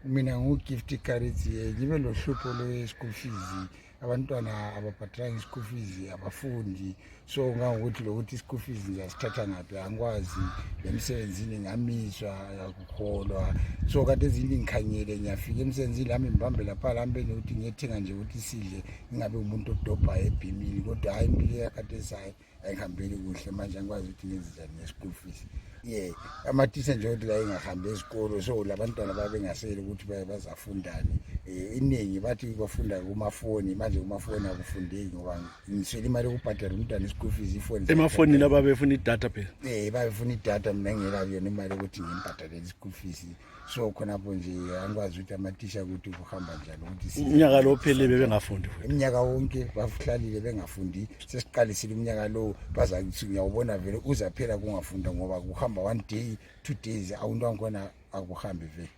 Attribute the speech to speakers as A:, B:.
A: mina ngu-gift cards ngibe lohlupho lwe-school fees. Abantwana ababhadala i-school fees abafundi, so ngangokuthi lokuthi i-school fees ngiyasithatha ngaphi angikwazi, emsebenzini ngamiswa akukholwa. So kade ezinye ngikhanyele ngiyafika emsebenzini lami ngibambe lapha lambeni ukuthi ngiyethenga nje ukuthi sidle, ngingabe umuntu odobhayo ebhimini, kodwa hayi impilo yakade esayo ayihambeli kuhle manje angikwazi ukuthi ngenzeni nge-school fees. Amathisha nje ukuthi la engahambi esikolo, so labantwana babengasele ukuthi bazafundani. Iningi bathi bafunda kumafoni, manje kumafoni akufundeki ngoba ngiswele imali yokubhadala umntwana i-school fees. Ifoni
B: emafonini laba befuna idatha phela,
A: babefuna idatha, mina ngingelayo yona imali yokuthi ngimbhadalele i-school fees. So khonapho nje angikwazi ukuthi amathisha ukuthi kuhamba njani ukuthi
B: umnyaka lo phelele bengafundi futhi.
A: Iminyaka wonke bahlalile bengafundi, sesiqalisile umnyaka lo bazakuthi ngiyawubona vele uzaphela kungafunda ngoba kuhamba 1 day 2 days awunto wakhona akuhambi vele.